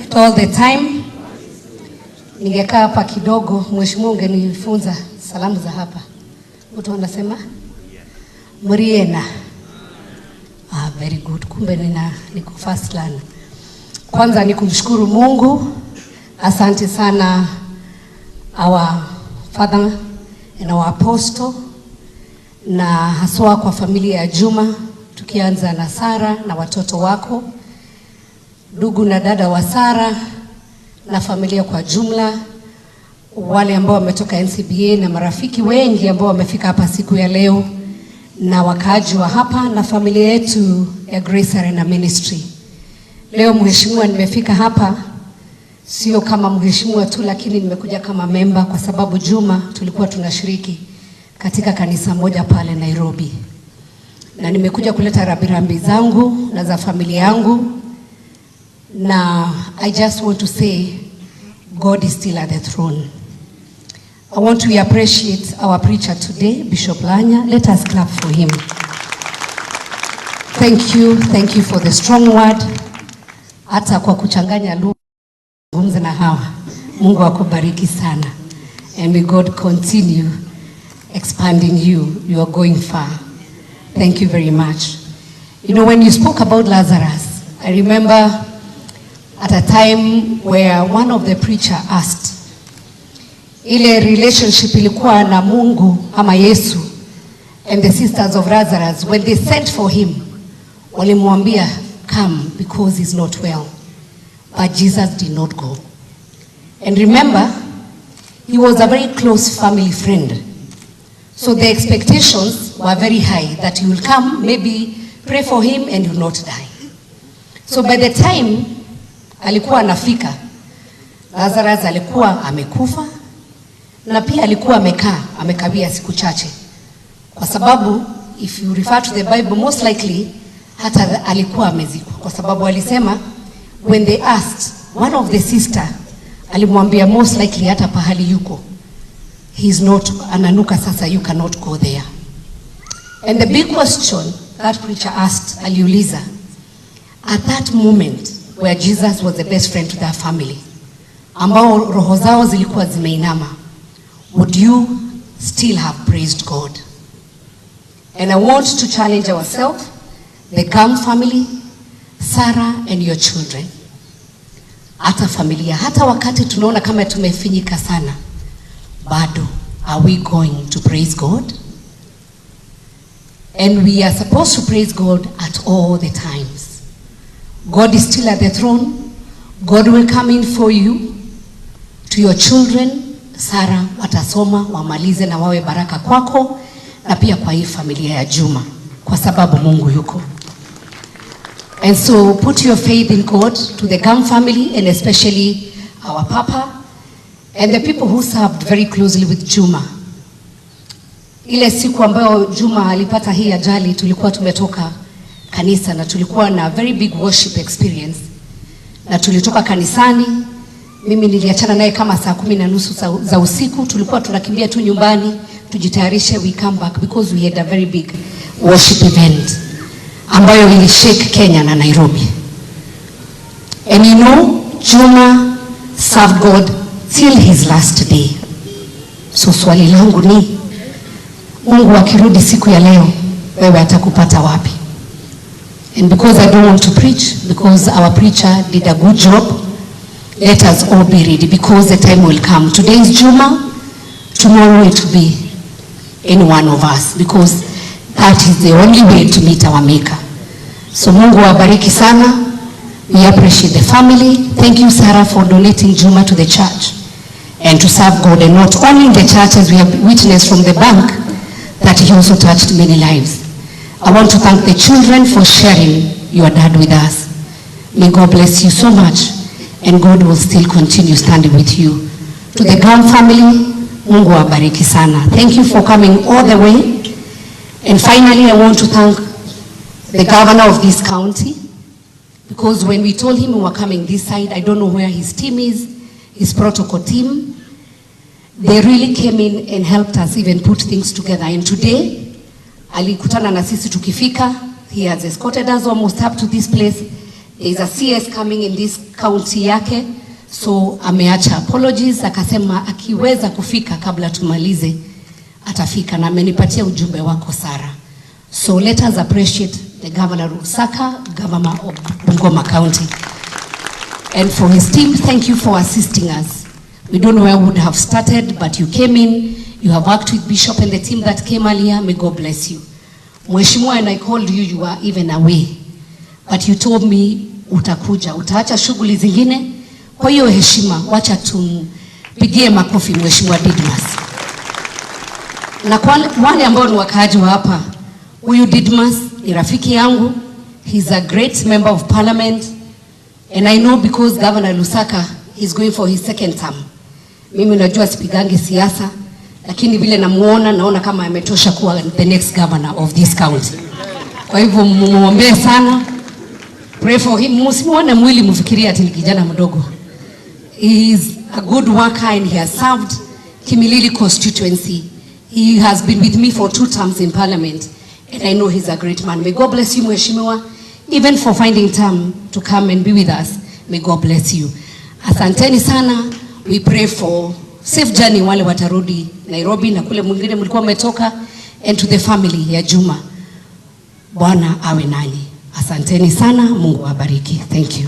At all the time. Ningekaa hapa kidogo, mheshimiwa, ungenifunza salamu za hapa. Mtu anasema Muriena. Ah, very good. Kumbe niko fast learner. Kwanza ni kumshukuru Mungu. Asante sana, our father and our apostle, na haswa kwa familia ya Juma, tukianza na Sara na watoto wako, ndugu na dada wa Sara na familia kwa jumla, wale ambao wametoka NCBA na marafiki wengi ambao wamefika hapa siku ya leo, na wakaaji wa hapa na familia yetu ya Grace Arena Ministry. Leo mheshimiwa, nimefika hapa sio kama mheshimiwa tu, lakini nimekuja kama memba kwa sababu Juma tulikuwa tunashiriki katika kanisa moja pale Nairobi, na nimekuja kuleta rambirambi zangu na za familia yangu, na I just want to say God is still at the throne. I want to appreciate our preacher today, Bishop Lanya. Let us clap for him. Thank you for the strong word. Hata kwa kuchanganya lugha zungumza na hawa. Mungu akubariki sana. And may God continue expanding you. You are going far. Thank you very much. When you spoke about Lazarus, I remember at a time where one of the preacher asked, ile relationship ilikuwa na Mungu ama Yesu and the sisters of Lazarus, when they sent for him, walimwambia, "Come because he's not well." But Jesus did not go. And remember, he was a very close family friend. So the expectations were very high that he will come, maybe pray for him and he will not die. So by the time alikuwa anafika, Lazarus alikuwa amekufa na pia alikuwa amekaa amekawia siku chache, kwa sababu if you refer to the Bible, most likely hata alikuwa amezikwa, kwa sababu alisema, when they asked, one of the sister alimwambia, "Most likely hata pahali yuko he's not, ananuka sasa, you cannot go there." And the big question that preacher asked, aliuliza, at that moment where Jesus was the best friend to their family, ambao roho zao zilikuwa zimeinama, would you still have praised God? And I want to challenge ourselves, the Gam family, Sarah and your children, hata familia, hata wakati tunaona kama tumefinyika sana, bado are we going to praise God? And we are supposed to praise God at all the times. God is still at the throne. God will come in for you. To your children, Sarah, watasoma wamalize na wawe baraka kwako na pia kwa hii familia ya Juma, kwa sababu Mungu yuko. And so put your faith in God, to the Gam family and especially our papa and the people who served very closely with Juma. Ile siku ambayo Juma alipata hii ajali, tulikuwa tumetoka kanisa na tulikuwa na very big worship experience, na tulitoka kanisani. Mimi niliachana naye kama saa 10:30 za usiku. Tulikuwa tunakimbia tu nyumbani tujitayarishe, we come back because we had a very big worship event ambayo ilishake Kenya na Nairobi. And Juma served God till his last day. So swali langu ni, Mungu akirudi siku ya leo, wewe atakupata wapi? And because I don't want to preach, because our preacher did a good job, let us all be ready because the time will come. Today is Juma, tomorrow it will be any one of us, because that is the only way to meet our Maker. So Mungu awabariki sana. We appreciate the family. Thank you, Sarah, for donating Juma to the church and to serve God, and not only in the church, as we have witnessed from the bank, that he also touched many lives. I want to thank the children for sharing your dad with us. May God bless you so much, and God will still continue standing with you. To the Gam family, Mungu awabariki sana. Thank you for coming all the way. And finally, I want to thank the governor of this county, because when we told him we were coming this side, I don't know where his team is, his protocol team, they really came in and helped us even put things together. And today, alikutana na sisi tukifika, he has escorted us almost up to this place. There is a CS coming in this county yake, so ameacha apologies, akasema akiweza kufika kabla tumalize atafika, na amenipatia ujumbe wako, Sara. So let us appreciate the Governor Lusaka, Governor of Bungoma County. And for his team, thank you for assisting us. We don't know where we would have started, but you came in, you have worked with Bishop and the team that came earlier. May God bless you. Mheshimiwa, and I called you, you were even away. But you told me utakuja, utaacha shughuli zingine. Kwa hiyo heshima, wacha tumpigie makofi Mheshimiwa Didmas. Na kwa wale ambao ni wakaaji wa hapa, huyu Didmas ni rafiki yangu. He's a great member of parliament. And I know because Governor Lusaka is going for his second term. Mimi najua sipigangi siasa, lakini vile namuona, naona kama ametosha kuwa the next governor of this county. Kwa hivyo mumuombee sana. Pray for him. Msimuone mwili mfikirie ati ni kijana mdogo. He is a good worker and he has served Kimilili constituency. He has been with me for 2 terms in parliament and I know he's a great man. May God bless you, Mheshimiwa, even for finding time to come and be with us. May God bless you. Asanteni sana. We pray for safe journey wale watarudi Nairobi na kule mwingine mlikuwa mmetoka, and to the family ya Juma. Bwana awe nanyi. Asanteni sana. Mungu awabariki. Thank you.